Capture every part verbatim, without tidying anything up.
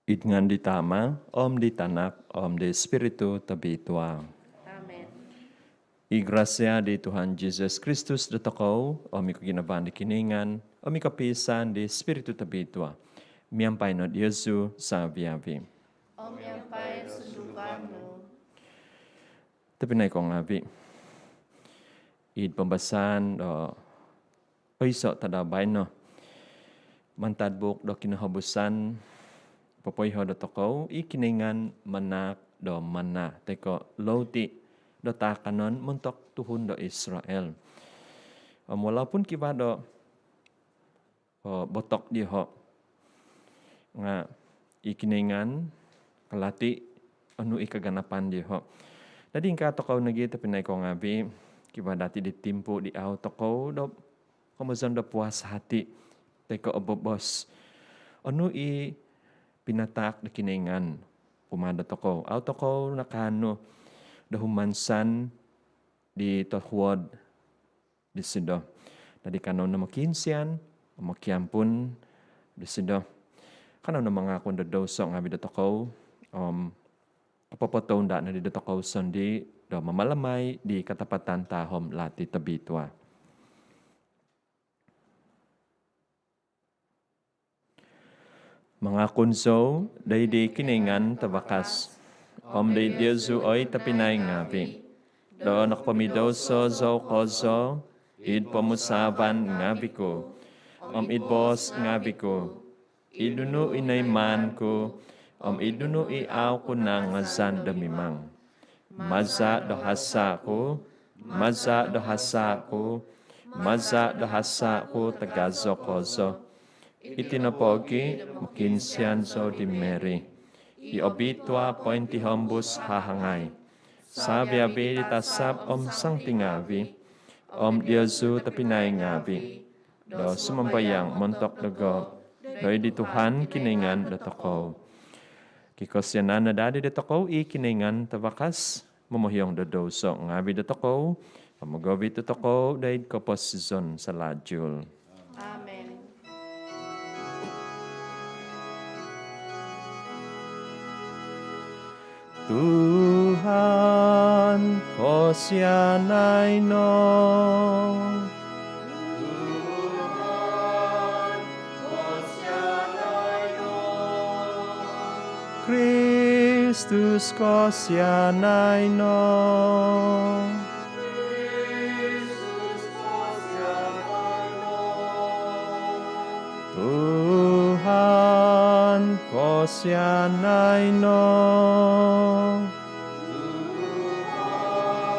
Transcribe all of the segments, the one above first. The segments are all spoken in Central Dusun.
Id ngaan di Tama, om di Tanak, om di Spiritu Tobitua. Amen. I grasia di Tuhan Jesus Kristus dotokou, om i koginavaan di Kinoingan, om i kopiisaan di Spiritu Tobitua, miampai no diozu savi-avi. Om miampai sunduvan nu. Tobpinai ko ngaavi, id pambasaan do koiso tadau baino mantad buuk do Kinohobusan, popoiho dotokou i Kinoingan manaak do manna toi ko louti do taakanon montok tuhun do Israel. Om walaupun kivaa do o botok dioho, nga i Kinoingan kalati onu i kaganapan dioho. Dadi ingkaa tokou nogi tobpinai ko ngaavi, kivaa dati di timpu di au tokou do komozon do puas hati toi ko obobos onu i pinataak do Kinoingan kumaa dotokou. Au tokou nakaanu do humansan di tohuod disido. Dadi kanou no mokiinsian, mokiampun disido. Kanou no mangakun do douso ngaavi dotokou, om kopopotounda nodi dotokou sondii do mamalamai di katapatan tahom lati tobitua. Mangakun zou doid di Kinoingan Tavakas, om doid diozu oi tobpinai ngaavi, do nokopomidouso zou kozo id pomusaavan ngaavi ku, om id boos ngaavi ku, id nunu i noimaan ku, om id nunu i au ku nangazan do mimang. Maza do hasa ku, maza do hasa ku, maza do hasa ku tagazo kozo. Iti nopogi, mokiinsian zou di Mary i obitua pointihombus hahangai, savi-avi di tasab om santi ngaavi, om diozu tobpinai ngaavi, do sumambayang montok dogo doid di Tuhan Kinoingan dotokou. Kikosianan no daa di dotokou i Kinoingan Tavakas, momohiong do douso ngaavi dotokou, om mogovit dotokou doid koposizon salajul. Amen. Tuhan, kosianai no. Tuhan, kosianai no. Kristus, kosianai no. Kristus, kosianai no. Tuhan, kosianai no.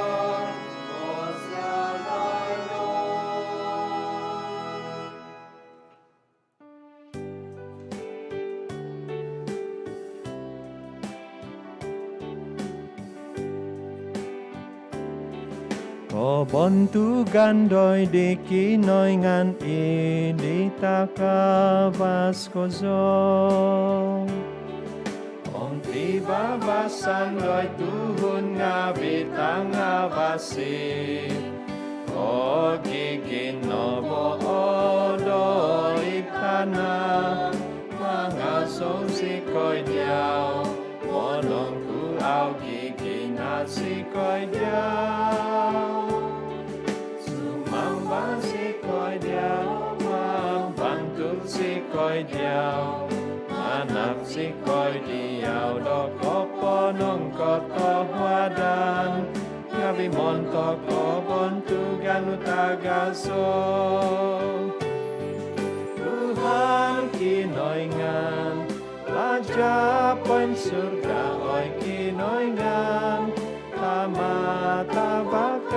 Tuhan, kosianai no. Kobontugan doid di Kinoingan id di takavas kozo, om pibabasan doid tuhun ngaavi tangavasi. O giginavo doid tana, mangazou zikoi diau, monongkuvau giginavo zikoi diau. Sumamba zikoi diau, mambantul zikoi diau, manahak zikoi diau do koponongkotohuadan ngaavi montok kobontugan nu tagazo. Tuhan Kinoingan, Raja poinsurga, oi Kinoingan, Tama tavakas.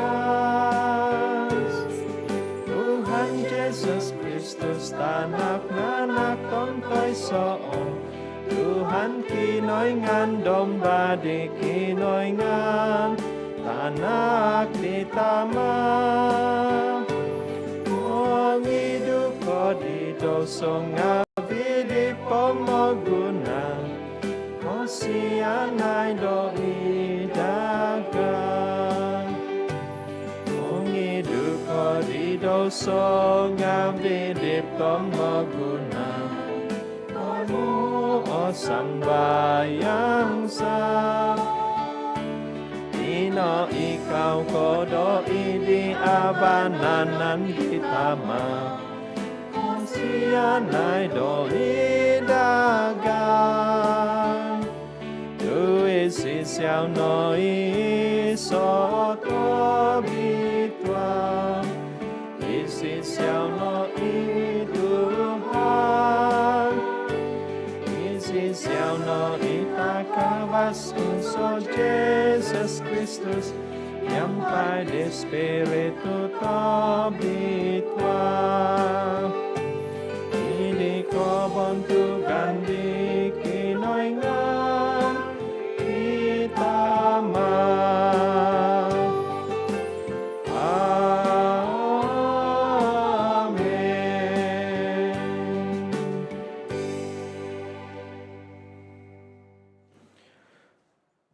Tuhan Jesus Kristus, Tanak nanak tontoiso. Tuhan Kinoingan, Domba di Kinoingan, Tanak di Tama. Mongidu ko di douso ngaavi di pomogunan, kosianai doid daga. Mongidu ko di douso ngaavi di pomogunan, onuo Sambayang za, ino ikau ko doid di vanan di Tama, kosianai doid dagai. Tu isido no i tobitua, isido no i Tuhan, isido no i takavas, Tuhan Jesus Kristus, miampai di Spiritu Tobitua, id kobontugan di Kinoingan i Tama. Amen.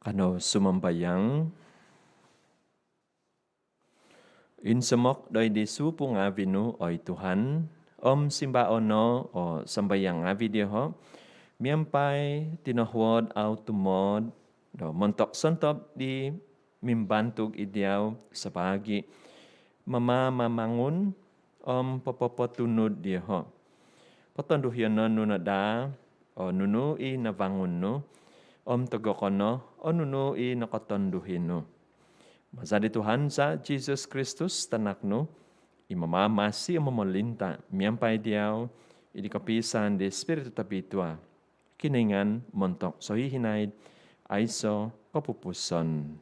Kanou sumambayang. Insomok doid di supu ngaavi' nu, oi Tuhan, om simbao' no o sambayang ngaavi' dioho', miampai tinohuod au' tumood do montok sontob di mimbantug id diau sabaagi' mamamamangun om popopotunud dioho'. Potonduhionon nu no daa o nunu i navangun nu, om togoko' no o nunu i nokotonduhi nu. Maza di Tuhan za Jesus Kristus, Tanak nu, i mamamasi om momolinta miampai diau id kopiisaan di Spiritu Tobitua, Kinoingan montok sohihinaid aiso kopupuson.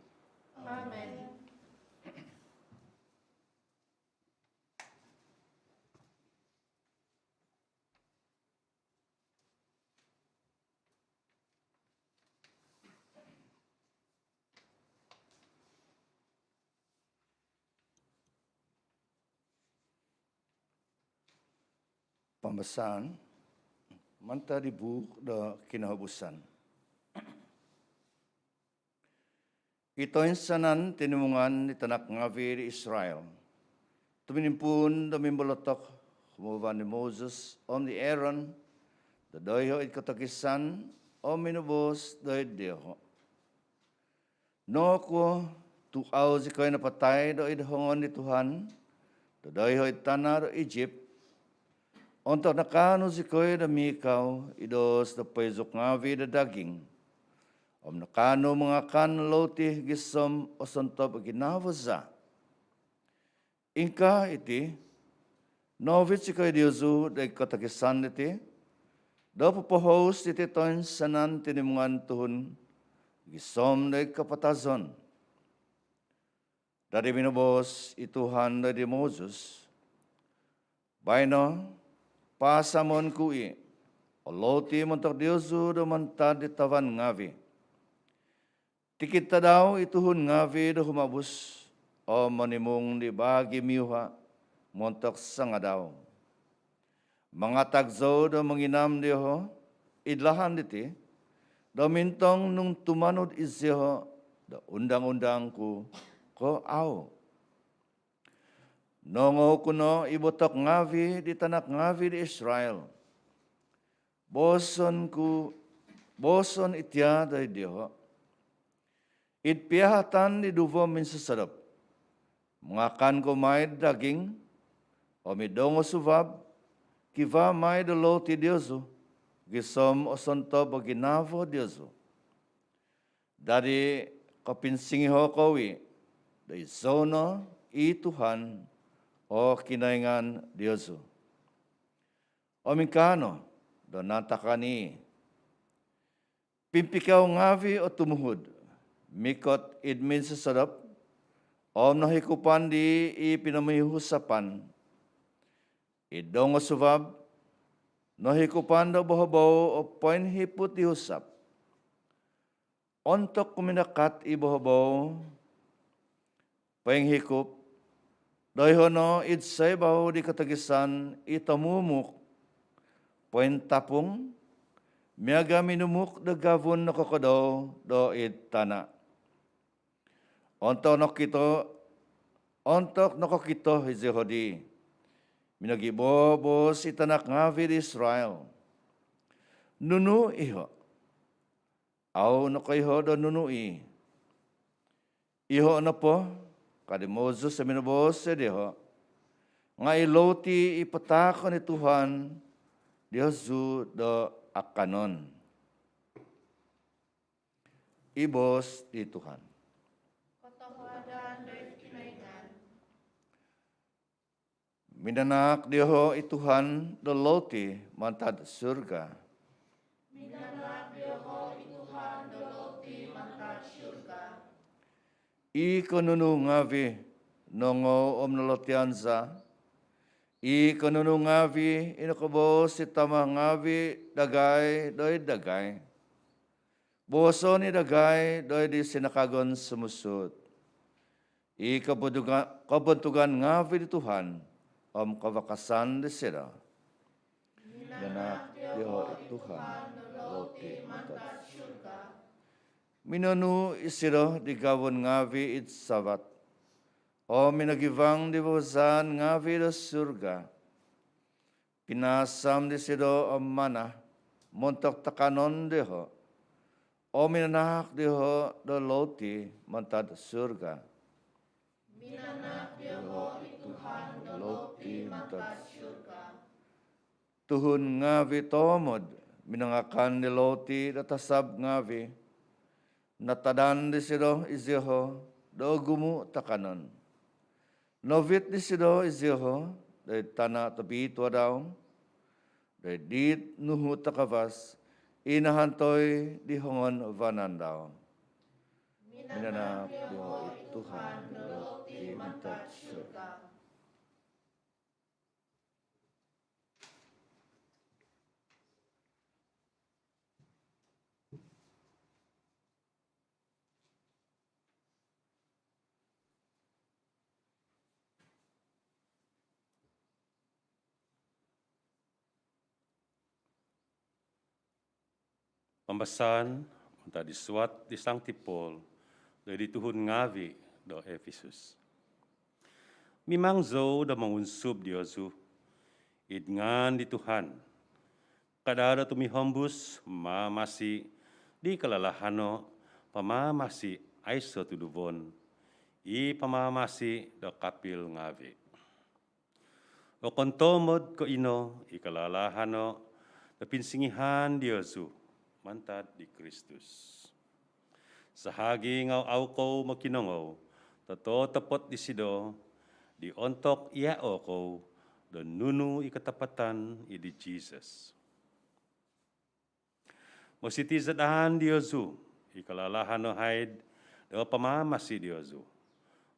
Amen. Pambasaan mantad di buuk do Kinohobusan. I toinsanan tinimungan di tanak ngaavi' di Israel tuminimpuun do mimbolotok humavan di Moses om di Aaron do doiho' id kotogisan om minoboos doid dioho': Nokuo tu' au' zikoi napatai doid hongon di Tuhan do doiho' id tana' do Egypt, ontok nakaanu zikoi do miikau id doos do poizuk ngaavi' do daging, om nakaanu mangakan louti gisom osontob o ginavo za? Ingkaa iti, noovit zikoi diozu doid kotogisan diti do popohous diti toinsanan tinimungan tuhun gisom doid kapatazon. Dadi minoboos i Tuhan doid di Moses: Baino paasamon ku i' o louti montok diozu do mantad di tavan ngaavi'. Tikid tadau i tuhun ngaavi' do humabus om monimung di baagi' miuha' montok sangadau. Mangatag zou do monginam dioho' id lahan diti do mintong nung tumanud izioho' do undang-undang ku ko au'. Noongou ku no i botok ngaavi' di tanak ngaavi' di Israel. Booson ku, booson itia' doid dioho': Id piahatan di duvo minsosodop, mangakan kou mai do daging, om id dongosuvab, kivaa mai do louti diozu gisom osontob o ginavo diozu. Dadi kopinsingiho' kou i' do izou no i Tuhan o Kinoingan diozu. Om ingkaa no do naantakan i' pimpikau ngaavi' o tumuhud mikot id minsosodop, om nohikupan dii i pinomihusapan. Id dongosuvab, nohikupan do bohobou o poinhiput di husap. Ontok kumindakat i bohobou poinhikup, doiho' no id soibau di kotogisan i tomumuk pointapung miaga' minumuk do gavun nokokodou doid tana'. Ontok nokito, ontok nokokito izioho' dii, minogiboboos i tanak ngaavi' di Israel: Nunu iho' au nokoiho do nunu i'. Iho' nopo, ka di Moses o minoboos dioho', nga' i louti i pataakon di Tuhan diozu do akanon. I boos di Tuhan. Kotohuadan doid Kinoingan. Minanaak dioho' i Tuhan do louti mantad surga. Minanaak dioho' i Tuhan do louti mantad surga. I konunu ngaavi' nongou om nolotian za, i konunu ngaavi' i nokoboos di tama' ngaavi' dagai doid dagai, booson i' dagai doid di sinakagon sumusuut. I kobontugan, kobontugan ngaavi' di Tuhan om kavakasan disido. Minanaak dioho' i Tuhan do louti mantad surga. Minonuu' isido di gavun ngaavi' id savat om minogivang di vavasaan ngaavi' do surga. Pinaasam disido o mana montok takanon dioho' om minanaak dioho' do louti mantad surga. Minanaak dioho' i Tuhan do louti mantad surga. Tuhun ngaavi' toomod minangakan di louti do tasab ngaavi', natadan disido izioho' do ogumu' takanon. Novit disido izioho' doid tana' tobitua dau, doid dit nuhu takavas i nahantoi di hongon vanan dau. Minanaak dioho' i Tuhan do louti mantad surga. Pambasaan mantad di suat di Sangti Paul doid di tuhun ngaavi' do Efesus. Mimang zou do mongunsub diozu id ngaan di Tuhan, kada' do tumihombus mamamasi di kalalahano' pamamasi aiso' tuduvon, i pamamasi do kapil ngaavi'. Okon toomod ko' ino i kalalahano' do pinsingihaan diozu mantad di Kristus. Sahagi' nga' au kou mokinongou tototopot disido di ontok iao' kou do nunu i katapatan id di Jisus. Mositi' zadaan diozu i kalalahano' haid do pamamasi diozu.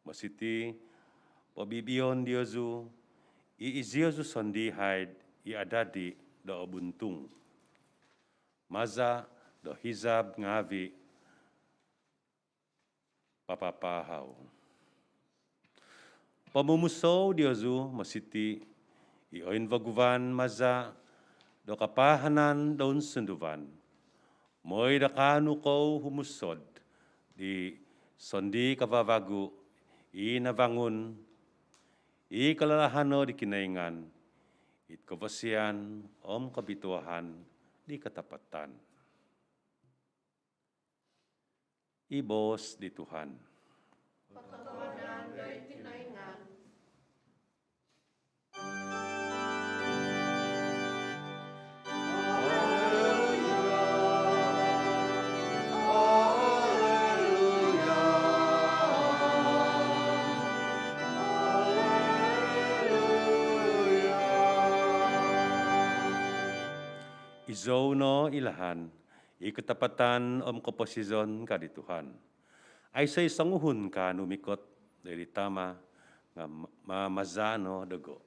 Mositi' pobibion diozu i iziozu sondii' haid i adadi' do obuntung maza' do hizab ngaavi' papapahau. Pomumusou diozu mositi' i oinvaguvan maza' do kapahanan do unsunduvan, moi do kaanu kou humusod di sondii' kavavagu i navangun i kalalahano' di Kinoingan id kavasian om kobituaan di katapatan. I boos di Tuhan. Kotohuadan doid Kinoingan. Izou no i lahan, i katapatan om koposizon ka di Tuhan. Aiso' i songuhun kaanu mikot doid di Tama' nga' ma-, maza' no dogo'.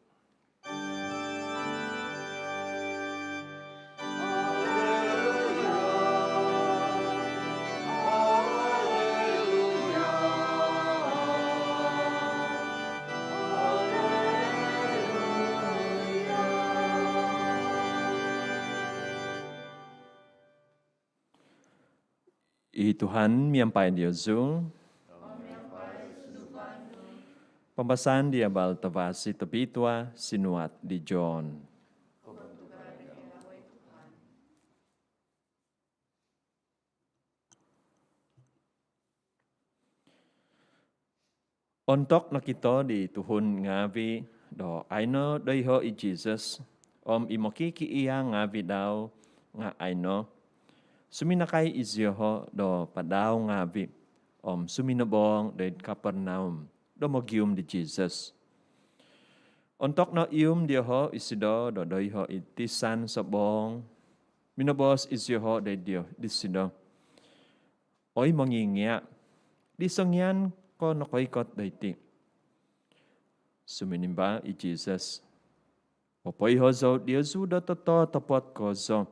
I Tuhan miampai diozu. Pambasaan di Abal Tavasi Tobitua sinuat di John. Kobantugan dioho' oi Tuhan. Ontok nokito di tuhun ngaavi' do aino doiho' i Jisus om i mokikiia' ngaavi' dau nga' aino, suminakai izioho' do padau ngaavi' om suminoboong doid Kapernaum do mogium di Jisus. Ontok noium dioho' isido do doiho' id tisan soboong, minoboos izioho' doid dio, disido, "Oi Mongingia', di songian ko nokoikot doiti?" Suminimba i Jisus, "Popoiho zou diozu do tototopot kozo,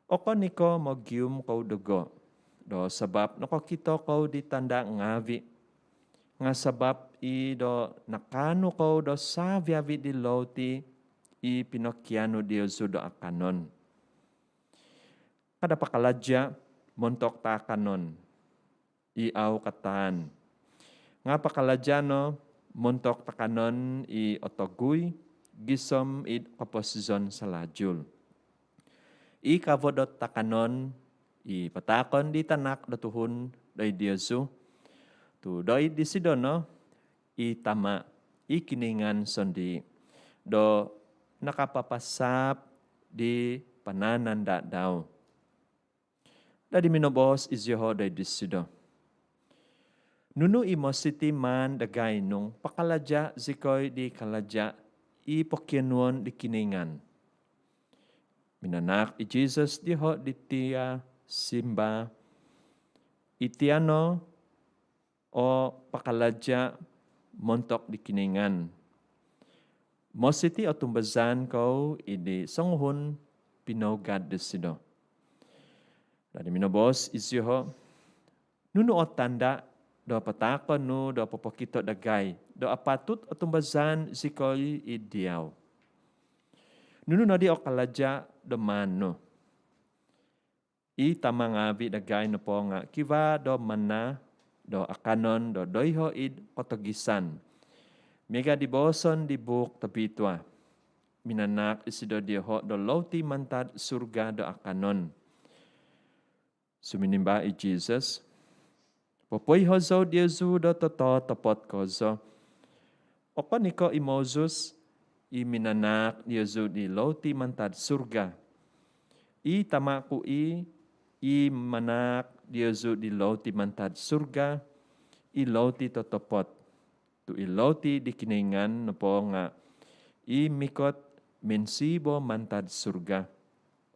okon i' ko' mogium kou dogo' do sabap nokokito kou di tanda' ngaavi', nga' sabap i' do nakaanu kou do savi-avi' di louti i pinokianu diozu do akanon. Kada' pakalaja' montok taakanon i au kataan, nga' pakalaja' no montok taakanon i otogui gisom id koposizon salajul. I kavo dot taakanon i pataakon di Tanak do Tuhun doid diozu, tu' doid disido no i Tama' i Kinoingan sondii' do nakapapasaap di panananda' dau." Dadi minoboos izioho' doid disido, "Nunu i mositi maan dagai nung pakalaja' zikoi di kalaja' i pokionuon di Kinoingan?" Minanaak i Jisus dioho' diti, simba, "Iti no o pakalaja' montok di Kinoingan: Mositi otumbazaan kou id di songuhun pinougad disido." Dadi minoboos izioho', "Nunu o tanda' do pataakon nu do popokito dagai do apatut otumbazaan zikoi id diau? Nunu nodi o kalaja' do maan nu?" I tama' ngaavi' dagai nopo nga' kivaa do manna do akanon do doiho' id kotogisan, miaga' di booson di Buuk Tobitua. Minanaak isido dioho' do louti mantad surga do akanon. Suminimba i Jisus, "Popoiho zou diozu do tototopot kozo, okon i' ko' i Moses i minanaak diozu di louti mantad surga. I Tama' ku i' i manaak diozu di louti mantad surga, i louti totopot. Tu' i louti di Kinoingan nopo nga' i mikot minsibo mantad surga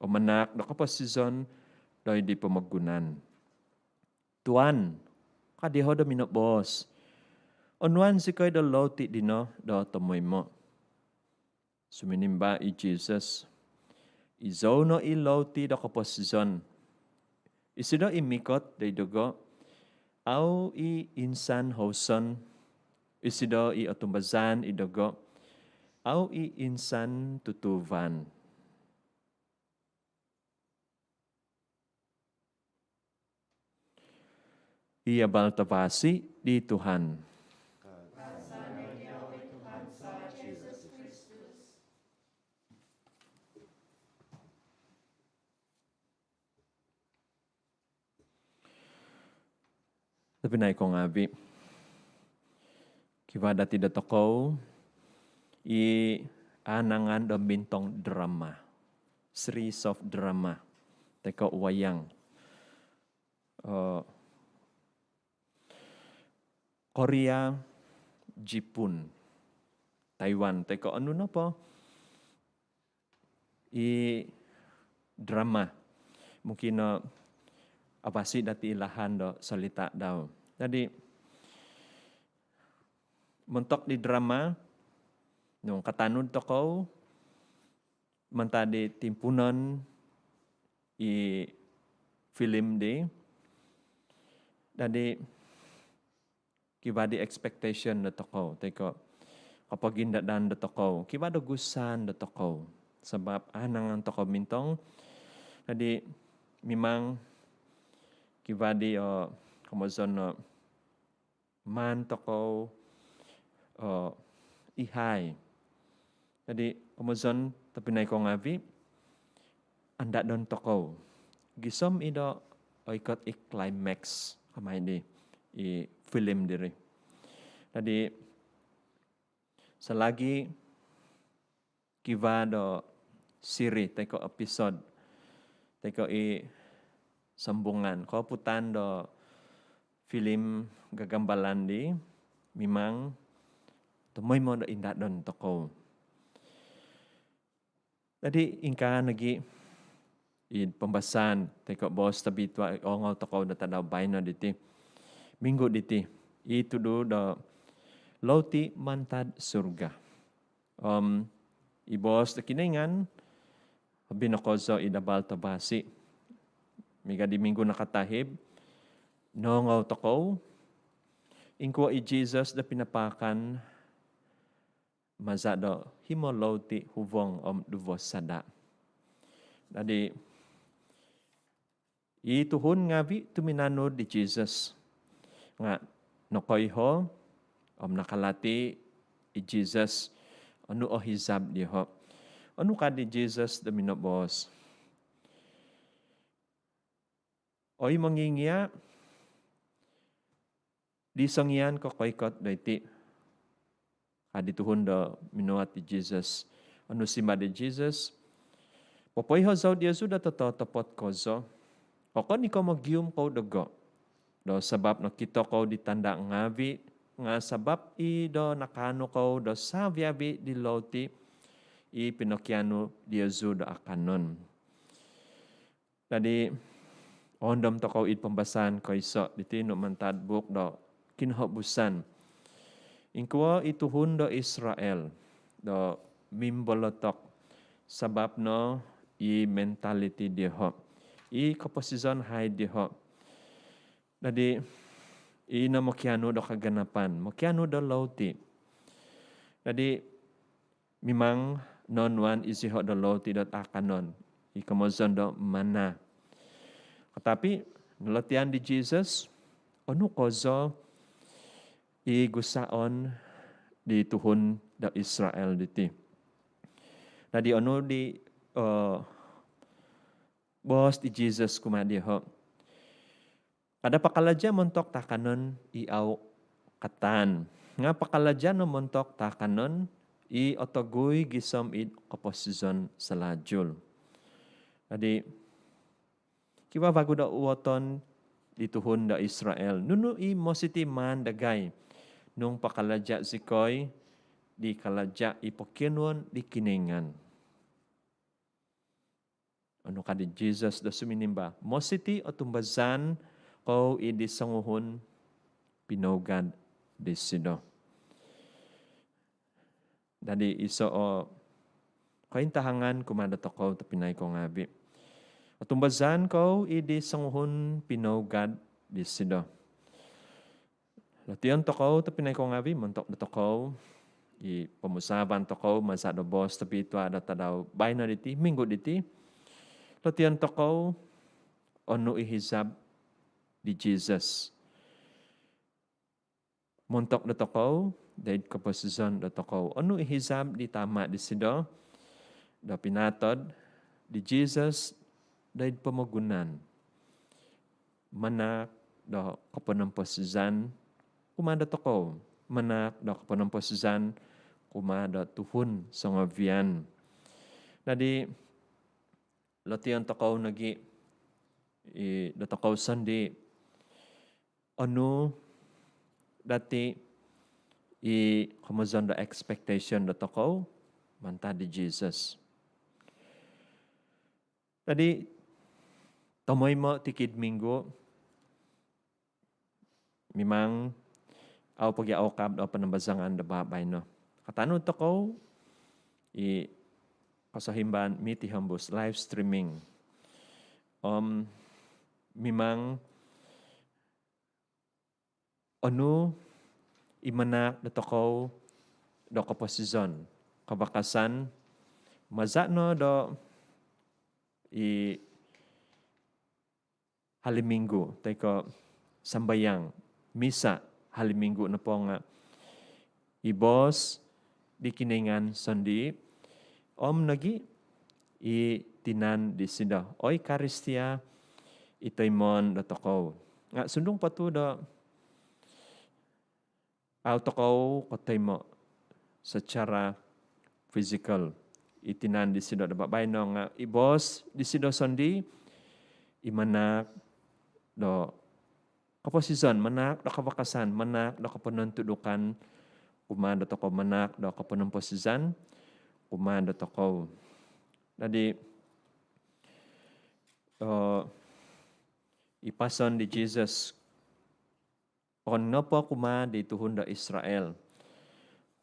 om manaak do koposizon doid di pomogunan." "Tuan," ka dioho' do minoboos, "onuan zikoi do louti dino do tomoimo." Suminimba i Jisus, "Izou no i louti do koposizon. Isido i mikot doid dogo', au i' insan houson. Isido i otumbazaan id dogo', au i' insan tutuuvan." I Abal Tavasi di Tuhan. Tobpinai ko ngaavi', kivaa dati' dotokou i aanangan do mintong drama, series of drama, toi ko' wayang. Eh, Korea, Jipun, Taiwan, toi ko' onu nopo i drama. Mungkin no avasi dati' i lahan do solita' dau. Jadi, montok di drama, nung katanud tokou mantad di timpuunon i filem di, dadi kivaa di expectation dotokou, toi ko' kopogindadan dotokou, kivaa do gusaan dotokou. Sabap aanangan tokou mintong, dadi mimang kivaa di, eh, komozon no maan tokou, eh, ihai. Jadi, komozon tobpinai ko ngaavi', andadon tokou gisom i' do oikot i climax kamai di i filem diri. Dadi, selagi kivaa do siri toi ko episod toi ko i sambungan, kooputan do filem gagambalan di, mimang tomoimo do indadon tokou. Dadi, ingkaa nogi i pambasaan toi ko boos tobitua i oongou tokou do tadau baino diti, minggu diti, i tudu do Louti Mantad Surga. Om i boos do Kinoingan, hobi no kozo id abal tavasi. Miaga di minggu nakatahib, noongou tokou ingkuo i Jesus do pinapaakan maza do himo louti huvong om duvo sada. Dadi, i tuhun ngaavi tuminanud di Jesus nga nokoiho om nakalati i Jesus onu o hizab dioho. Onu ka di Jesus do minoboos? Oi Mongingia, di songian ko koikot doiti, ka di tuhun do minuat di Jesus. Onu simbar di Jesus? Popoiho zou diozu do totopot kozo, okon i ko mogium kou dogo do sabap nokito kou di tanda ngaavi, nga sabap i do nakaanu kou do savi-avi di louti i pinokianu diozu do akanon. Dadi, oondom tokou id pambasaan koiso diti nu mantad buuk do Kinohobusan. Ingkuo i tuhun do Israel do mimbolotok sabap no i mentaliti dioho, i koposizon haid dioho. Dadi, i no mokianu do kaganapan, mokianu do louti. Dadi, mimang noonuan isiho do louti dot akanon, i komozon do manna. Katapi, nolotian di Jesus, onu kozo i gusaon di tuhun do Israel diti. Dadi, onu di, eh, boos di Jesus kumaa dioho? Kada pakalaja montok taakanon i au kataan, nga pakalaja no montok taakanon i otogui gisom id koposizon salajul. Dadi, kivaa vagu do uoton di tuhun do Israel, nunu i mositi maan dagai nung pakalaja zikoi di kalaja i pokionuon di Kinoingan? Onu ka di Jesus do suminimbar? Mositi otumbazaan kou i di songuhun pinougad disido. Dadi, iso o kointahangan kumaa dotokou tobpinai kou ngaavi. Otumbazaan kou i di songuhun pinougad disido. Lotion tokou tobpinai kou ngaavi, montok dotokou i pomusaavan tokou maza do boos tobitua do tadau baino diti, minggu diti. Lotion tokou onu i hizab di Jesus montok dotokou doid koposizon dotokou. Onu i hizab di Tama disido do pinaatod di Jesus doid pomogunan, manaak do koponomposizan kumaa dotokou, manaak do koponomposizan kumaa do tuhun songovian. Dadi, lotion tokou nogi i dotokou sondii, onu dati i komozon do expectation dotokou mantad di Jesus. Dadi, tomoimo tikid minggu, mimang au pogi aukab do panambazangan do babaino. Katanud tokou i kosohimban mitihombus, live streaming. Om mimang onu i manaak dotokou do koposizon, kavakasan, maza no do i hari Minggu toi ko sambayang misa hari Minggu nopo nga i boos di Kinoingan sondii om nogi i tinan disido, Eukaristia, i toimoon dotokou. Nga sundung po tu do au tokou kotoimo secara fizikal i tinan disido do babaino nga i boos disido sondii i manahak do koposizon, manahak do kavakasan, manahak do koponontudukan kumaa do tokou, manahak do koponomposizan kumaa do tokou. Dadi, eh, i pason di Jesus okon nopo kumaa di tuhun do Israel,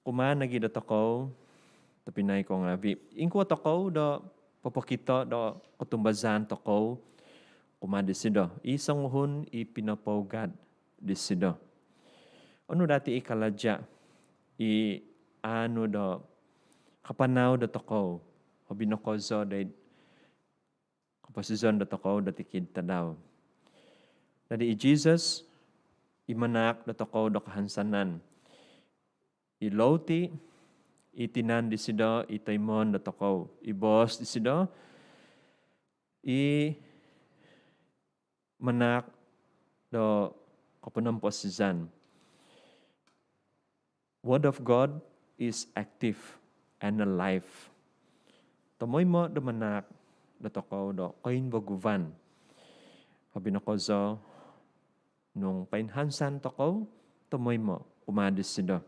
kumaa nogi do tokou tobpinai ko ngaavi. Ingkuo tokou do popokito do kotumbazaan tokou kumaa disido, i songuhun i pinopougat disido? Onu dati i kalaja i aanu do kapanau do tokou, hobi no kozo doid koposizon do tokou do tikid tadau? Dadi i Jesus i manahak do tokou do kahansanan. I louti i tinan disido i toimoon do tokou, i boos disido i manahak do koponomposizan. Word of God is active and alive. Tomoimo do manahak do tokou do koimbaguvan, hobi no kozo nung poinhansan tokou tomoimo kumaa disido.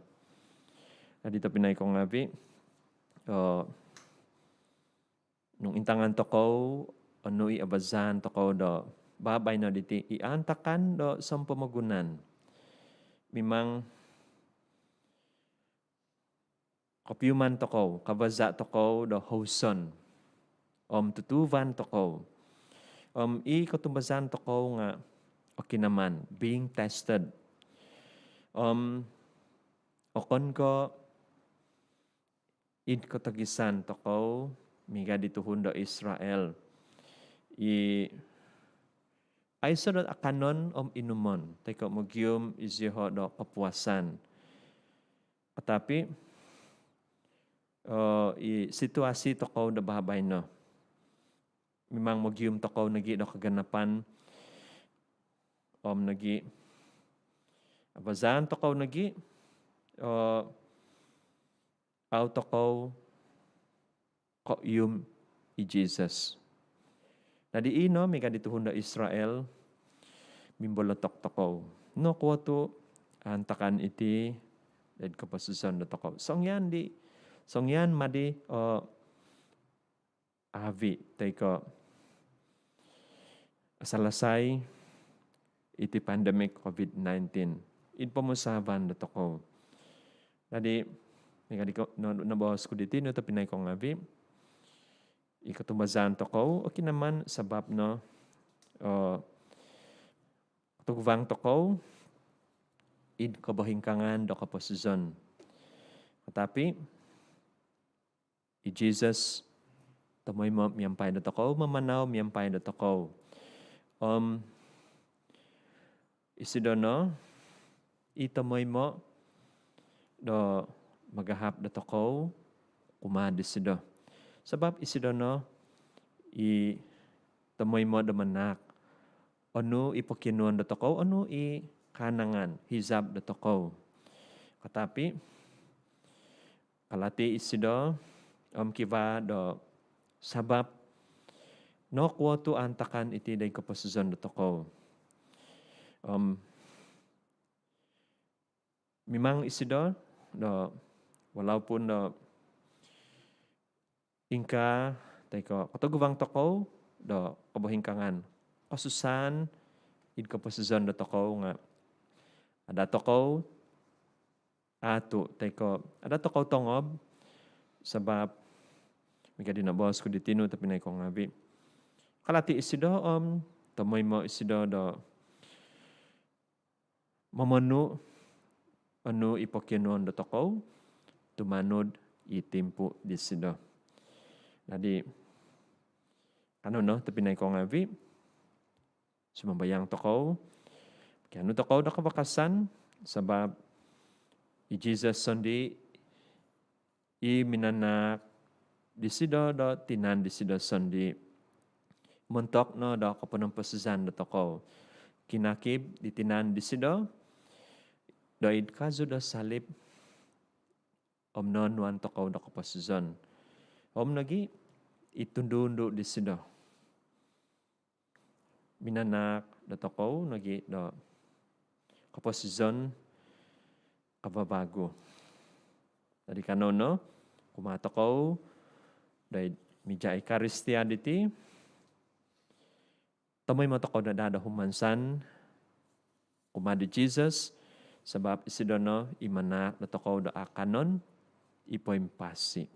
Dadi tobpinai ko ngaavi, eh, nung intangan tokou onu i abazaan tokou do babaino diti, i aantakan do sompomogunan, mimang kopiuman tokou, kabaza tokou do houson om tutuuvan tokou. Om i kotumbazaan tokou nga okinaman, being tested. Om okon ko id kotogisan tokou miaga di tuhun do Israel i aiso do akanon om inumon toi ko mogium iziho do kopuasan. Tetapi, eh, i situasi tokou do babaino, mimang mogium tokou nogi do kaganapan om nogi abazaan tokou nogi, eh, au tokou koium i Jesus. Dadi ino miaga di tuhun do Israel, mimbolotok tokou, nokuo tu aantakan iti doid koposizon do tokou? Songian di, songian ma di, eh, avi toi ko salasai iti pandemik COVID nineteen id pomusaavan do tokou. Dadi miaga di ko no, noboos ku di tinu tobpinai ko ngaavi, i kotumbazaan tokou okinaman sabab no, eh, kotoguvang tokou id kobohingkaangan do koposizon. Tetapi i Jesus tomoimo miampai do tokou, mamanau miampai do tokou. Om isido no i tomoimo do magahap do tokou kumaa disido. Sabab isido no i tomoimo do manahak onu i pokionuon do tokou, onu i kaanangan hizab do tokou. Tetapi kalati isido om kivaa do sabab nokuo tu aantakan iti doid koposizon do tokou. Om mimang isido do, walaupun do ingkaa toi ko kotoguvang tokou do kobohingkaangan, kosusaan id koposizon do tokou nga ada tokou aatu toi ko ada tokou tongob, sabab miaga di noboos ku di tinu tobpinai ko ngaavi, kalati isido om tomoimo isido do momonu onu i pokionuon do tokou tumanud i timpu disido. Dadi kanou no tobpinai ko ngaavi, sumambayang tokou, kianu tokou do kavakasan, sabab i Jesus sondii i minanahak disido do tinan disido sondii montok no do koponomposizan do tokou. Kinakib di tinan disido do id kazu do salib, om nonuan tokou do koposizon. Om nogi i tundu-undu disido, minanahak dotokou nogi do koposizon kavavagu. Jadi kanou no, kumaa tokou doid mija Ekaristia diti, tomoimo tokou no daa do humansan kumaa di Jesus, sabab isido no i manahak dotokou do akanon i poimpasi.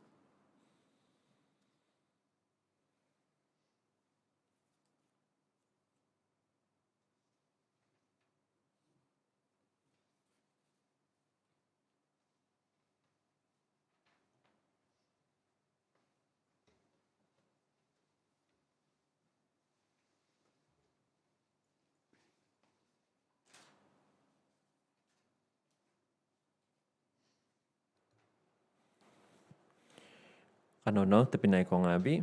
Kanou no, tobpinai kou ngaavi'.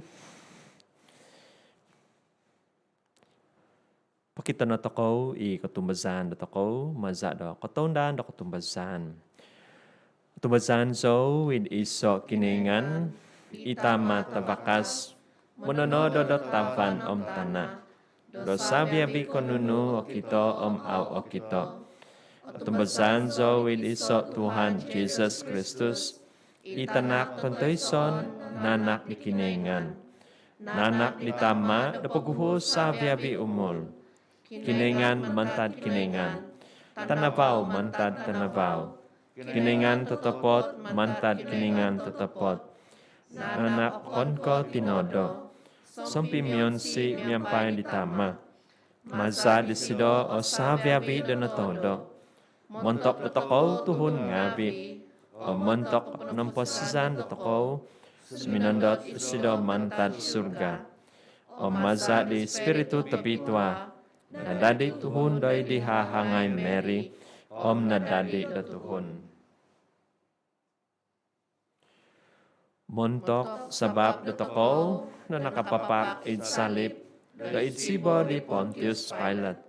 Pokito no tokou i kotumbazaan dotokou maza' do kotoundaan do kotumbazaan. Kotumbazaan zou id iso' Kinoingan, i Tama' tavakas, mononodo do tavan om tana', do savi-avi' ko' nunu okito om au' okito. Kotumbazaan zou id iso' Tuhan Jesus Kristus, i Tanak tontoison, nanak di Kinoingan. Nanak di Tama' do poguhu' savi-avi' umul. Kinoingan mantad Kinoingan, tanavau mantad tanavau, Kinoingan totopot mantad Kinoingan totopot. Nanak okon ko' tinodo', sompimionsi' miampai di Tama'. Maza' disido o savi-avi' do notodo'. Montok dotokou tuhun ngaavi' om montok nomposizan dotokou, suminondot isido mantad surga. Om maza' di Ispiritu Tobitua, nadadi' tuhun doid di hahangai Mary, om nadadi' do tuhun. Montok sabap dotokou do nakapapak id salip do id siba' di Pontius Pilate,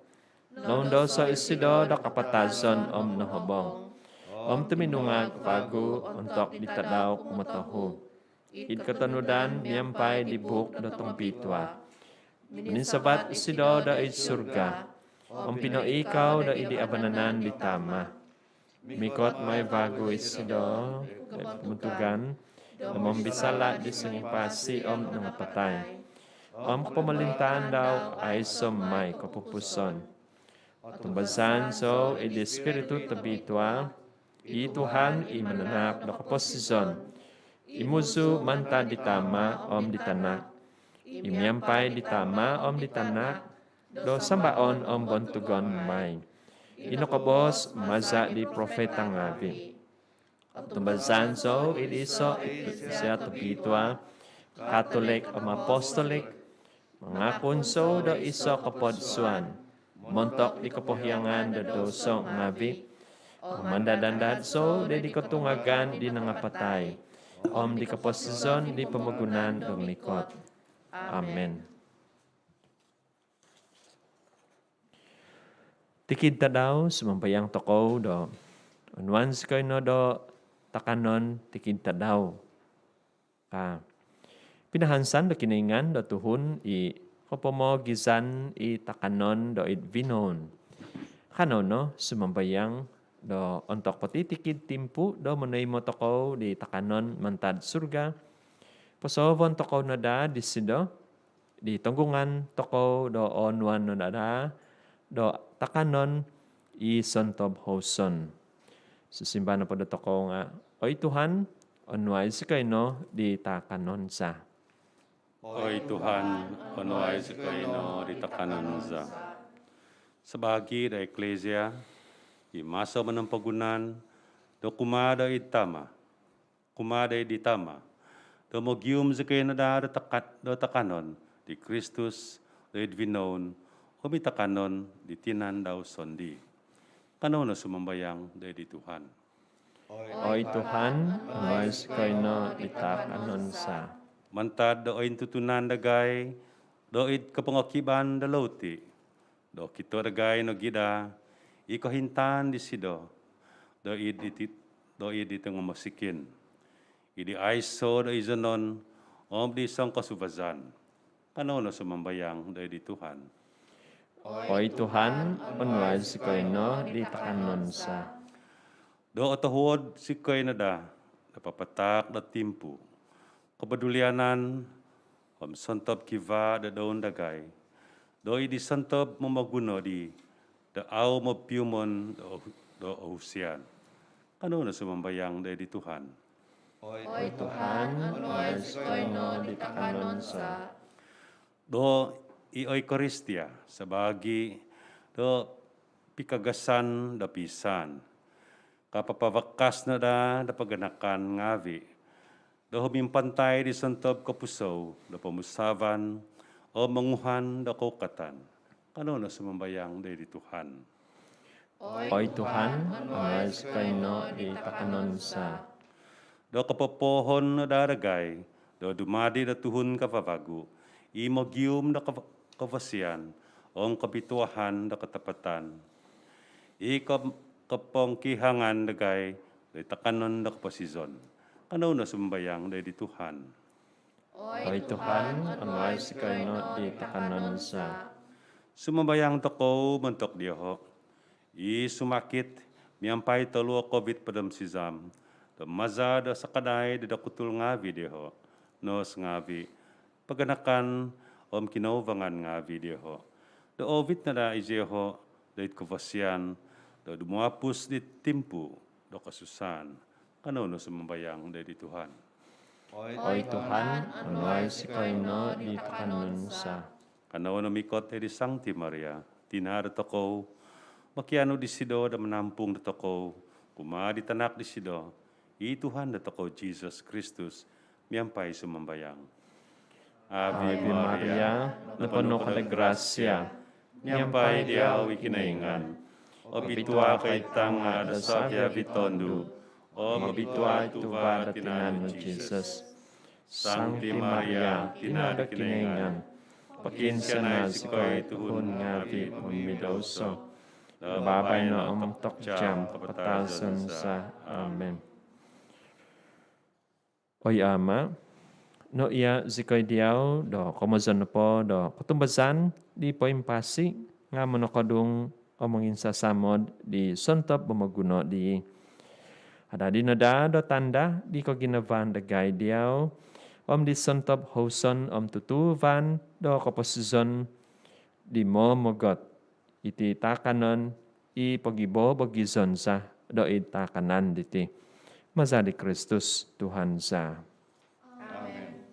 noundoso' isido do kapatazon om nohobong, om tuminungag vagu ontok di tadau kumotohu, id kotonudan miampai di buuk do tobitua. Mininsavat isido do id surga, om pinoiikau do id di vanan di Tama'. Mikot mai vagu isido do id kotungagan do mombisala' di songimpasi om nangapatai, om kopomolintaan dau aiso' mai kopupuson. Otumbazaan zou id Ispiritu Tobitua, i Tuhan i mananahak do koposizon, i muzu' mantad di Tama' om di Tanak, i miampai di Tama' om di Tanak do sambaon om bontugon mai, i nokoboos maza' di profeta ngaavi'. Otumbazaan zou id iso' Iklisia tobitua, Katolik om Apostolik. Mangakun zou do iso' kopodsuan montok di kopohiangan do douso ngaavi', om mandad-andad zou do id di kotungagan di nangapatai, om di koposizon di pomogunan do mikot. Amin. Tikid tadau sumambayang tokou do onuan zikoi no do takanon tikid tadau. Ka, pinahansan do Kinoingan do tuhun i kopomoogizan i takanon do id vinoun. Kanou no sumambayang do ontok potitikid timpu do monoimo tokou di takanon mantad surga, posoovon tokou no daa disido di tonggungan tokou do onuan no daa do takanon i sontob houson. Sisimbar nopo dotokou nga', "Oi Tuhan, onuai zikoi no di takanon za." Oi Tuhan, onuai zikoi no di takanon za. Sabaagi do Iklisia i maso monompogunan do kumaa do id Tama', kumaa do id di Tama', do mogium zikoi no daa do takat do takanon di Kristus do id vinoun, om i takanon di tinan dau sondii. Kanou no sumambayang do id di Tuhan. Oi Tuhan, onuai zikoi no di takanon za. Mantad do ointutunan dagai do id kopongokiban do louti, do okito dagai nogi daa i kohintaan disido do id iti, do id di tongomosikin, id di aiso do izonon om di songkosuvazan. Kanou no sumambayang do id di Tuhan. Oi Tuhan, onuai zikoi no di takanon za. Do otohuod zikoi no daa do papataak do timpu, kopodulianan om sontob kivaa do doun dagai, do id di sontob momoguno di do au mopiumon do, do ohusian. Kanou no sumambayang do id di Tuhan. Oi Tuhan, onuai zikoi no di takanon za. Do i Eukaristia sabaagi do pikagasan do pisan, kapapavakas no daa do paganakan ngaavi do humimpantai di sontob kopusou do pomusavan om monguhan do koukatan. Kanou no sumambayang do id di Tuhan. Oi Tuhan, onuai zikoi no di takanon za. Do kopopohon no daa dagai do dumadi do tuhun kavavagu i mogium do kov-, kovosian om kobituahan do katapatan, i ko-, kopongkihangan dagai do takanon do koposizon. Kanou no sumambayang do id di Tuhan. Oi Tuhan, onuai zikoi no di takanon za. Sumambayang tokou montok dioho i sumakit miampai toluo Covid hopod om sizam, do maza do sakadai do dokutul ngaavi dioho, nos ngaavi, paganakan om kinouvangan ngaavi dioho, do oovit no daa izioho do id kovosian do dumuapus di timpu do kosusaan. Kanou no sumambayang do id di Tuhan. Oi Tuhan, onuai zikoi no di takanon za. Kanou no mikot do id di Sangti Maria, tina dotokou, mokianu disido do manampung dotokou kumaa di tanak disido, i Tuhan dotokou Jisus Kristus, miampai sumambayang. Ave Maria, noponu ko do grasia, miampai diau i Kinoingan. Obitua ko id tanga do savi-avi tondu, om obitua i tuva do tinan nu Jisus. Sangti Maria, tina do Kinoingan, pokiinsianai zikoi tuhun ngaavi momidouso, do babaino om ontok jaam kapatazon za. Amen. Oi Ama, noia zikoi diau do komozon nopo do kotumbazaan di poimpasi nga monokodung om monginsasamod di sontob momoguno dii. Adadi no daa do tanda di koginavaan dagai diau, om di sontob houson om tutuuvan do koposizon di momogot iti taakanon i pogibobogizon za do id taakanan diti. Maza di Kristus Tuhan za. Amen.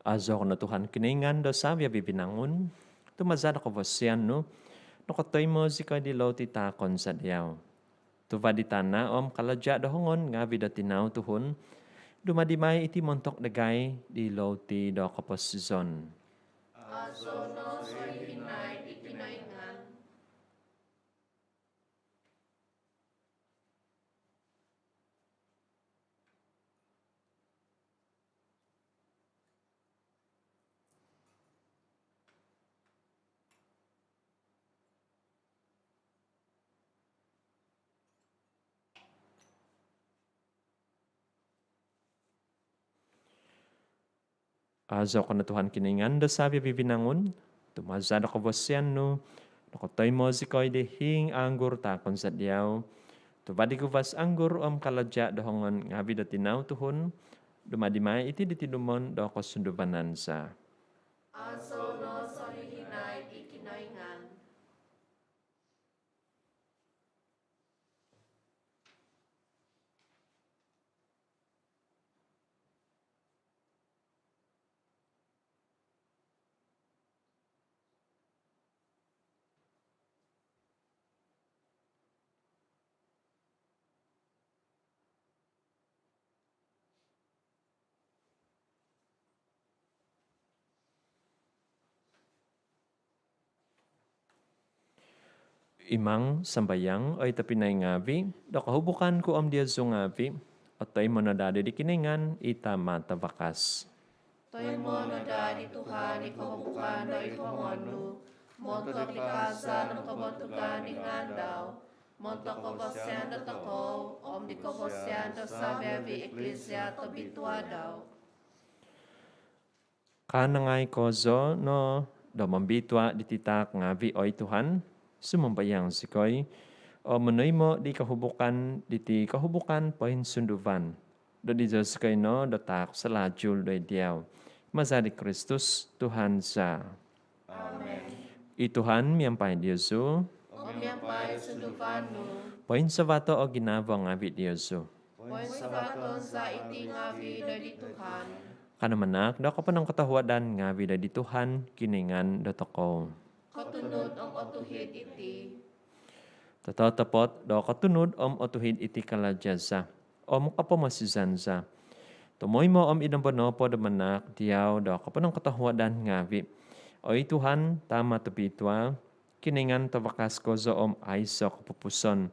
Aazou ko no Tuhan Kinoingan do savi-avi vinangun, tu maza do kovosian nu nokotoimo zikoi di louti taakon za diau. Tuva di tana om kalaja do hongon ngaavi do tinau tuhun, dumadi mai iti montok dagai di louti do koposizon. Aazou no soihinai i Kinoingan. Aazou ko no Tuhan Kinoingan do savi-avi vinangun, tu maza do kovosian nu nokotoimo zikoi di hiing anggur taakon za diau, tuva di guvas anggur om kalaja do hongon ngaavi do tinau tuhun, dumadi mai iti di tinumon do kosunduvanan za. Aso no sohihinaid i Kinoingan. Imang sambayang, oi tobpinai ngaavi', do kohubukan ku om diozu ngaavi' otoimo no daa di Kinoingan i Tama' tavakas. Toimo no daa di Tuhan i kohubukan doid hongon nu, montok di kaazaan om kobontugan di ngaan dau, montok kavasian dotokou om di kavasian do savi-avi' iklisia tobitua dau. Kaanangai kozo no do mombitua diti taak ngaavi', oi Tuhan, sumambayang zikoi, om monoimo di kohubukan diti kohubukan poinsunduvan, do dizo zikoi no do taak salajul doid diau. Maza di Kristus Tuhan za. Amen. I Tuhan miampai diozu. Om miampai sunduvan nu. Poinsavato' o ginavo ngaavi' diozu. Poinsavaton za iti ngaavi' doid Tuhan. Kanou manaak do koponongkotohuadan ngaavi' doid Tuhan, Kinoingan dotokou. Kotunud om otuhid iti. Tototopot do kotunud om otuhid iti kalaja' za om kopomosizan za, tomoimo om id nombo nopo do manaak diau do koponongkotohuadan ngaavi', oi Tuhan, Tama' tobitua, Kinoingan tavakas kozo om aiso' kopupuson,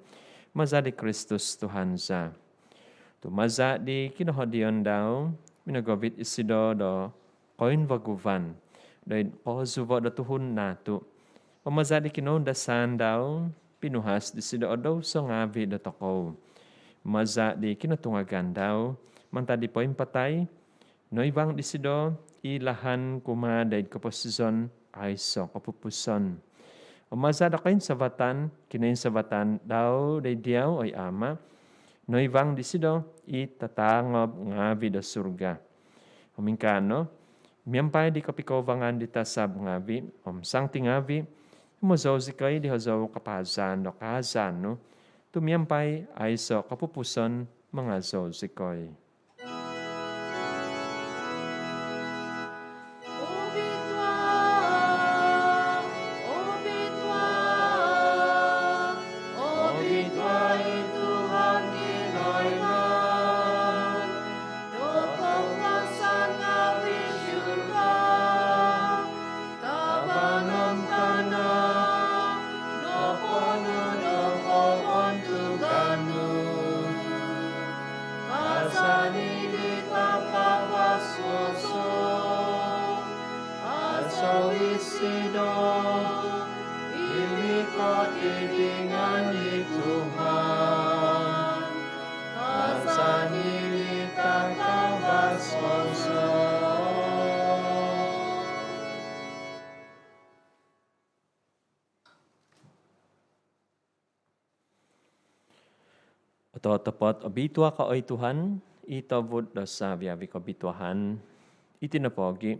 maza di Kristus Tuhan za. Tu' maza di kinohodion dau, minogovit isido do koinvaguvan doid kozuvo' do tuhun naatu'. Om maza di kinoundasaan dau, pinuhas disido o douso ngaavi' dotokou. Maza di kinotungagan dau mantad di poimpatai, noivang disido i lahan kumaa doid koposizon aiso' kopupuson. Om maza do koinsavatan, kinoinsavatan dau doid diau, oi Ama', noivang disido i tataangob ngaavi' do surga. Om ingkaa no, miampai di kopikouvangan di tasab ngaavi' om santi ngaavi', humozou zikoi di hozou kapaazan do kaazan nu, tu' miampai aiso' kopupuson mangazou zikoi. Obitua, obitua, obitua i Tuhan Kinoingan do kakuasaan ngaavi'. Surga tavan om tana' noponu' do kobontugan nu. Kaazaan i di takavas kozo, asau isido i mikot id ngaan di Tuhan. Kaazaan i di takavas kozo. Ototopot obitua ko, oi Tuhan, i tovud do savi-avi kobituaan. Iti nopogi',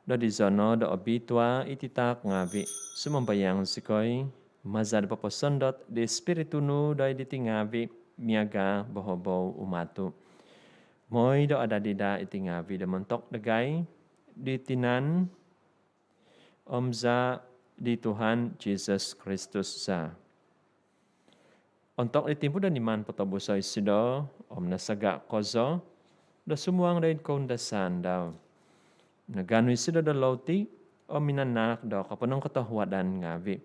do dizo no do obitua iti taak ngaavi', sumambayang zikoi, maza do poposondot di Spiritu nu doid diti ngaavi' miaga' bohobou umatu', moi do adadi daa iti ngaavi' do montok dagai di tinan om zaa' di Tuhan Jisus Kristus za. Ontok di timpu do niman potobuso' isido om nasaga' kozo do sumuang doid koundasaan dau, naganu isido do louti om minanaak do koponongkotohuadan ngaavi',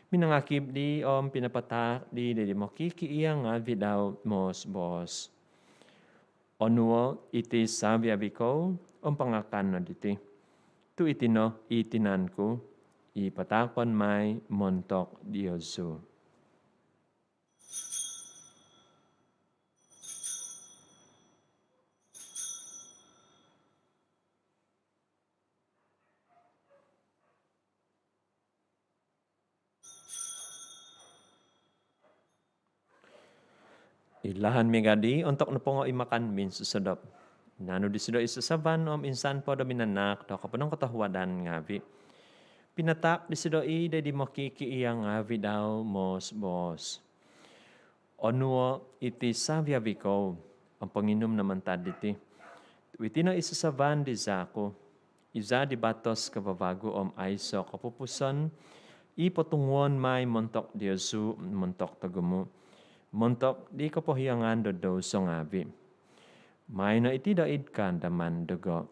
minangakib di om pinapataak di doid mokikiia' ngaavi' dau, moos-boos: Onuo' iti savi-avi kou om pangakan no diti, tu' iti no i tinan ku i pataakon mai montok diozu. Ilahan miaga' di, ontok nopongo i makan minsosodop, Nanu disido i sasaban om insan po do minanaak do koponongkotohuadan ngaavi', pinataak disido i' doid di mokikiia' ngaavi' dau moos-boos. Onuo' iti savi-avi' kou om ponginum no mantad diti, tu' iti no i sasaban di zaa' ku, i zaa' di batos kavavagu om aiso' kopupuson, i potunguon mai montok diozu om montok togumu', montok di kopohiangan do douso ngaavi'. Maino iti doid kaandaman dogo.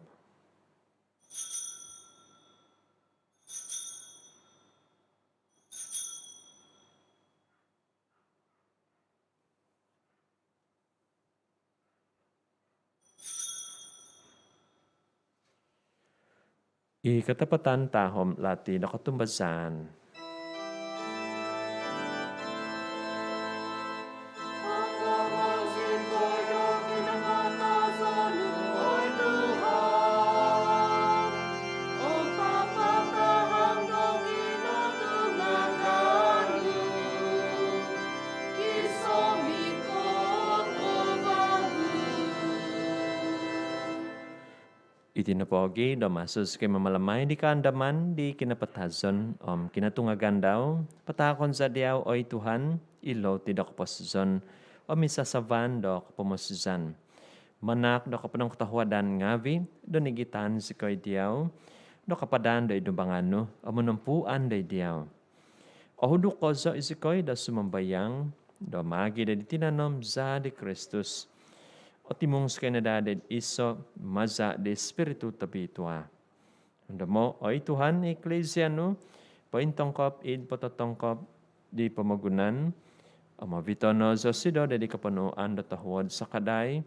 I katapatan tahom lati do kotumbazaan. Iti nopo gi do maso zikoi mamalamai di kaandaman di kinapatazon om kinotungagan dau, pataakon za diau, oi Tuhan, i loti do koposizon om i sasaban do kopomosizan. Manaak do koponongkotohuadan ngaavi' do nigitan zikoi diau do kapadan doid dumbangan nu om monompuan doid diau. Ohuduk kozo izikoi do sumambayang do maagi' doid tinan om zaa' di Kristus, otimung zikoi no daa doid iso' maza' di Spiritu Tobitua. Ondomo', oi Tuhan, Iklisia nu pointongkop id pototongkop di pomogunan om ovito' no zosido doid koponuan do tohuod sakadai,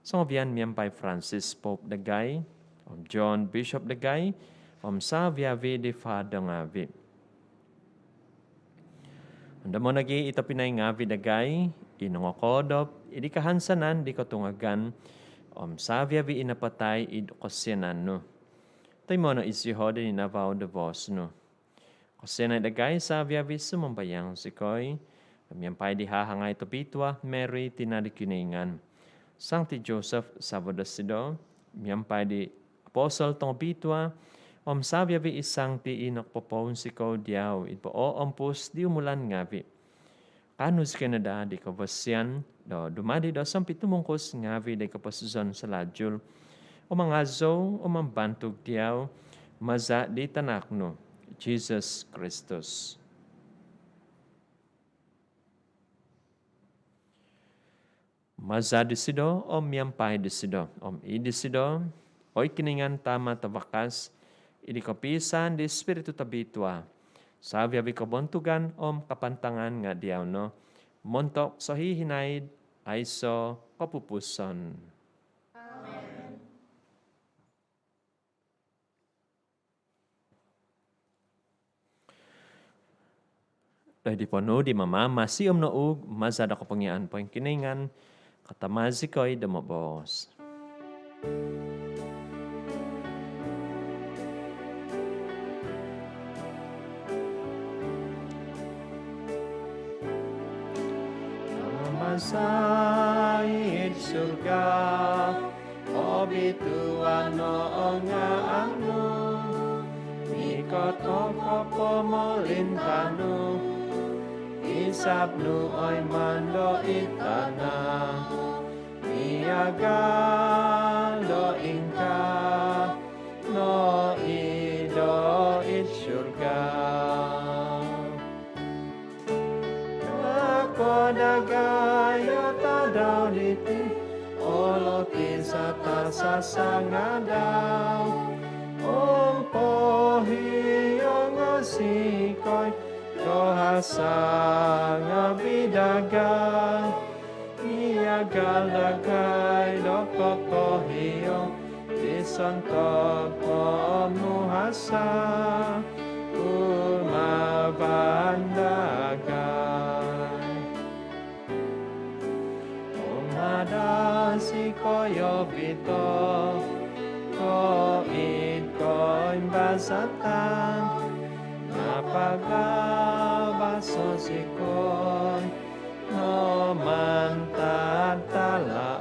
songovian miampai Francis Pope dagai om John Bishop dagai om savi-avi' di fado ngaavi'. Ondomo' nogi' i tobpinai ngaavi' dagai i nongokoodop id kahansanan di kotungagan om savi-avi' i napatai id kosianan nu. Toimo' no iziho' doid ninavau do boos nu. Kosianai dagai savi-avi', sumambayang zikoi, miampai di hahangai tobitua Mary, tina' di Kinoingan, Sangti Joseph savo' dosido, miampai di apostol tongobitua om savi-avi' i sangti i nokopopounsikou diau id pooompus di umulan ngaavi', kaanu zikoi no daa di kobosian do dumadi' do sompitumungkus ngaavi' di koposizon salalu om mangazou om mambantug diau maza' di tanak nu, Jisus Kristus. Maza' disido om miampai disido om id disido, oi Kinoingan Tama' tavakas, id kopiisaan di Spiritu Tobitua, savi-avi' kobontugan om kapantangan nga' diau no montok sohihinaid aiso' kopupuson. Amen. Doid ponuu di Mamaamasi om nouug maza' do kopongiaan poingkinoingan, kaanu zikoi do moboos. Tama za id surga, obitua no o ngaan nu, ikot o kopomolintaan nu, isab nu oi maan do id tana' miaga do ingkaa nogi do id surga. Taakai dagai o tadau diti o loti za tasasangadau, om pohiongo zikoi do hasa ngaavi' dagai, miaga dagai do kopohiong di sontob momuhasa kumaa dagai. Om kada zikoi ovito' doid koimbazatan, nga' pagabaso' zikoi no mantad tahaat.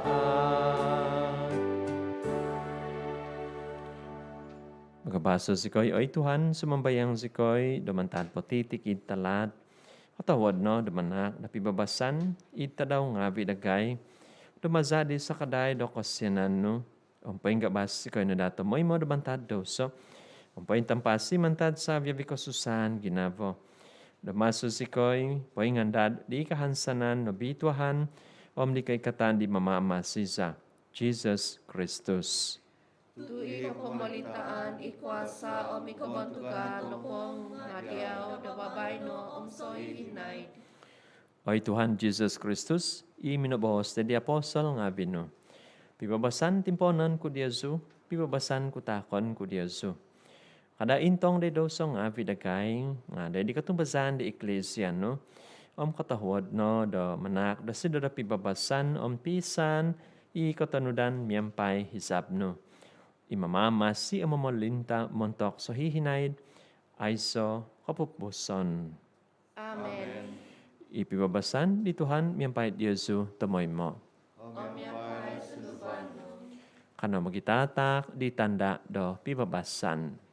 Paso zikoi, oi Tuhan, sumambayang zikoi, do mantad potitikid talaat. Kotohuod no do manaak do pibabasan id tadau ngaavi' dagai, do maza' di sakadai do kosianan nu, om poinggabas zikoi no daa tomoimo do mantad douso, om pointampasi mantad savi-avi' kosusaan ginavo, do maso zikoi poingandad di kahansanan nobituahan om di koikatan di Mamaamasi za, Jisus Kristus. Tu i kopomolintaan, i kuasa om i kobontugan nopo nga' diau do babaino om sohihinaid. Oi Tuhan Jisus Kristus, i minobohos di apostol ngaavi' nu, pibabasan timpoonon ku diozu, pibabasan ku taakon ku diozu. Kada' intong di douso ngaavi' dagai, nga' di kotumbazaan di Iklisia nu, om kotohuod no do manaak dosido do pibabasan om piisaan i kotonudan miampai hisab nu. I mamaamasi om momolinta' montok sohihinaid, aiso kopupuson. Amen. I pibabasan di Tuhan miampai diozu tomoimo. Om miampai sunduvan nu. Kanou mogitataak di tanda' do pibabasan.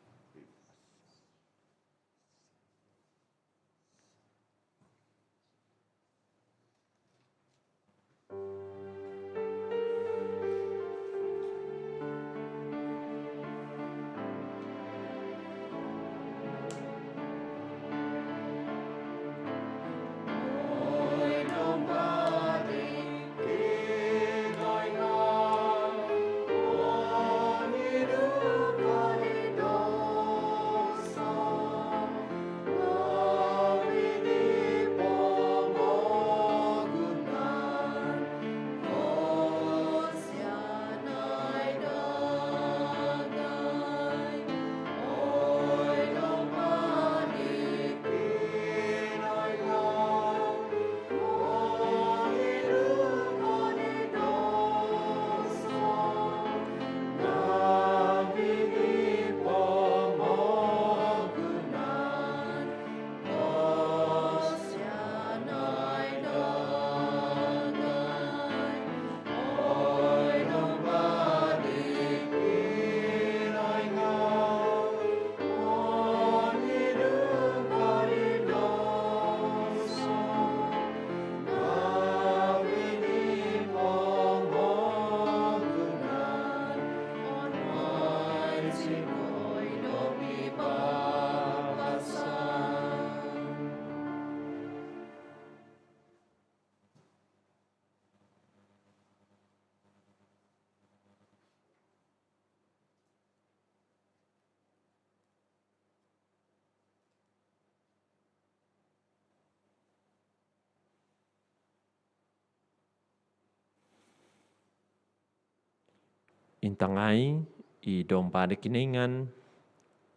Intangai i Domba di Kinoingan,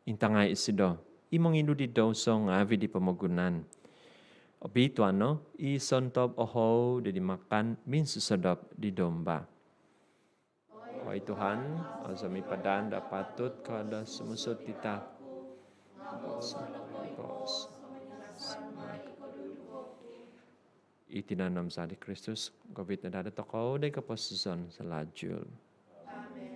intangai isido i mongidu di douso ngaavi' di pomogunan. Obituano i sontob ohou di makan minsosodop di Domba. Oi Tuhan, au zou sumipadan do apatut ko do sumuut id taap ku, nga' boos no iso boos. Iti no om za di Kristus, govit no daa dotokou doid koposizon salajul. Amen.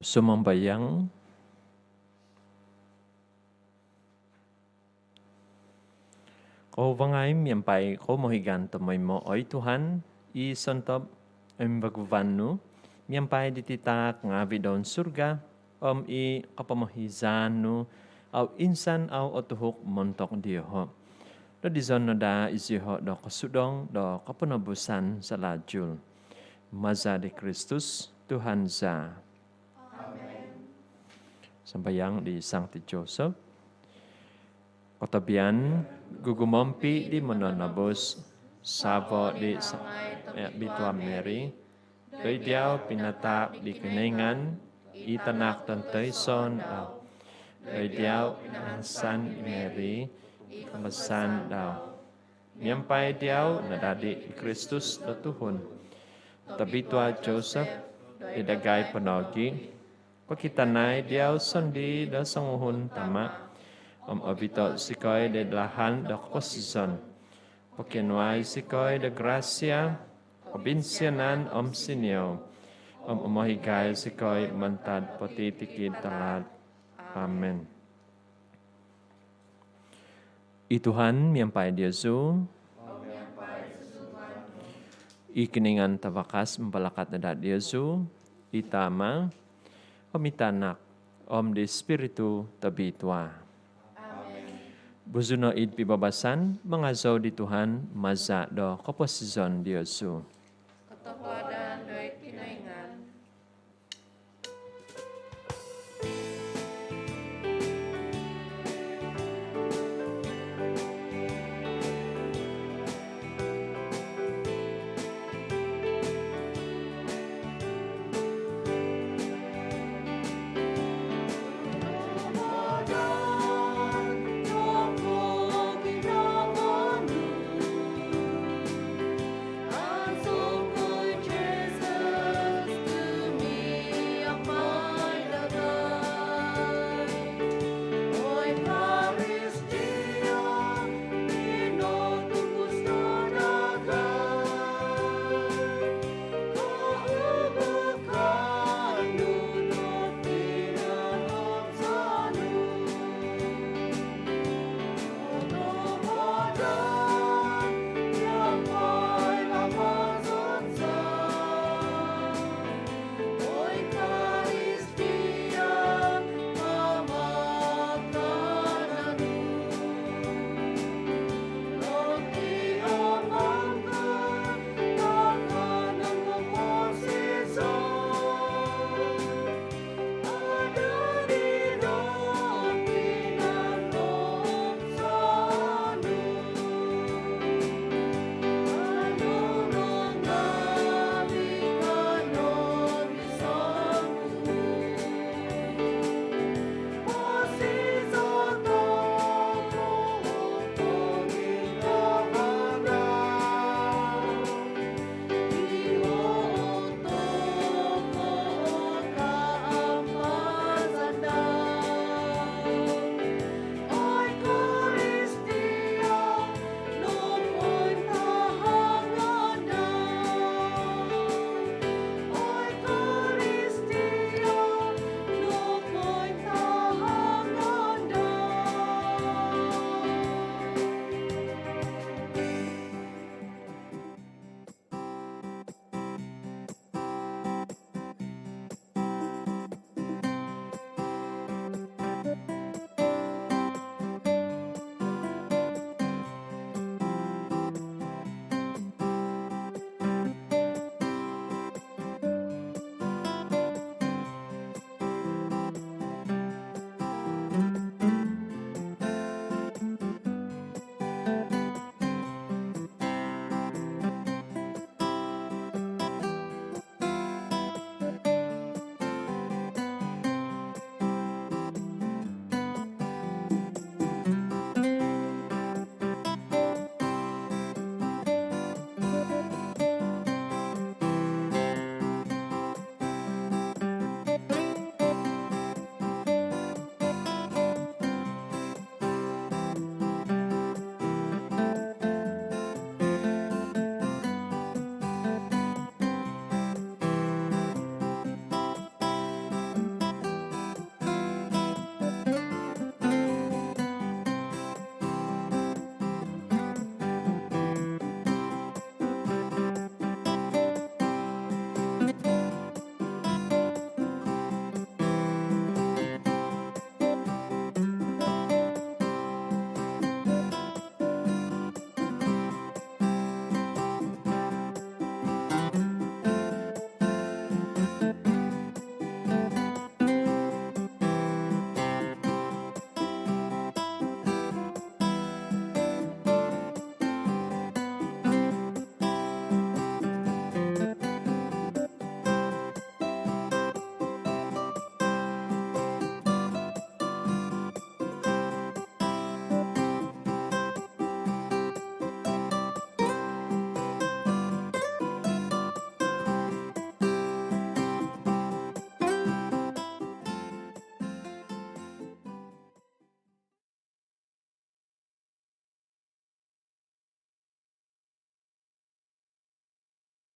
Sumambayang. Kouvangai miampai koumohigan tomoimo, oi Tuhan, i sontob om vaguvan nu miampai diti taak ngaavi' doun surga, om i kopomohizaan nu au insan au otuhuk montok dioho'. Dodizon no daa iziho' do kosudong do koponobusan salalu. Maza di Kristus Tuhan za. Sambayang di Sangti Joseph. Kotobian gugumompi' di Mononobus, savo' di Sang-, eh, Bitua Mary, doid diau pinataak di Kinoingan i Tanak tontoison dau. Doid diau pinangasan i Mary i kambasan dau. Miampai diau nadadi i Kristus do tuhun. Tobitua Joseph, id dagai po nogi', pokitanai diau sondii' do songuhun tama', om obito' zikoi doid lahan do koposizon. Pokionuai zikoi do grasia, kobinsianan om siniou, om umohigai zikoi mantad potitikid talaat. Amen. I Tuhan miampai diozu. I Kinoingan Tavakas mambalakat no daa diozu, i Tama', om i Tanak, om di Spiritu Tobitua. Buzu no id pibabasan, mangazou di Tuhan maza' do koposizon diozu.